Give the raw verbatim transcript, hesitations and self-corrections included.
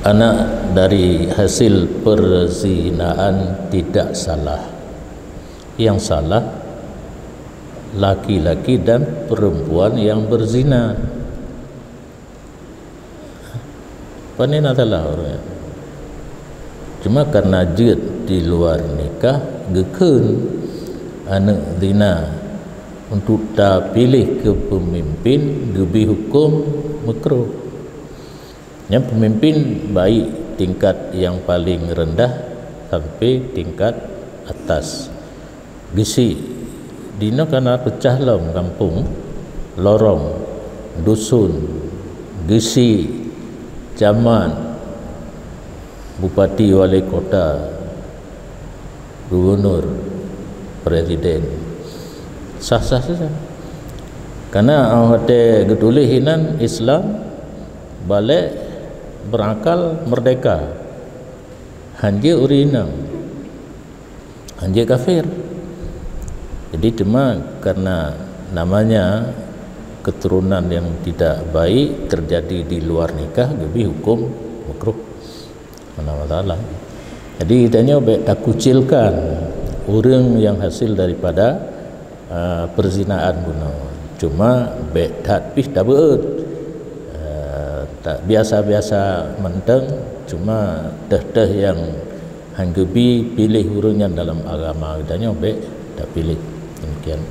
Anak dari hasil perzinaan tidak salah. Yang salah laki-laki dan perempuan yang berzina. Pane na salah ureuëng nyan. Cuma karena jeuet di luar nikah, geukheun aneuëk zina untuk tapiléh keu peumimpin geubri huköm meukruh. Nyan peumimpin baik tingkat nyang paleng reundah sampai tingkat atas. Geusyik, dinoe kana peucah lom gampông, lorong, dusun, geusyik, camat, bupati, wali kota, gubunur, presiden. Sah-sah saja. Karena watée geutuléh inan Islam, baligh, berakal, merdeka. Hanjeuet ureuëng inong. Hanjeuet kafir. Jadi cuma karena namanya keturunan yang tidak baik terjadi di luar nikah, geubri huköm meukruh. Hana masalah. Jadi tanyoe bék takucilkan ureuëng yang hasil daripada, ah, perzinaan bunoe. Cuma bék that pih tabeuet. Ah, tak biasa-biasa mantong, cuma teuh-teuh yang han geubri piléh ureuëng nyan dalam agama geutanyoe bék tapiléh. Demikian.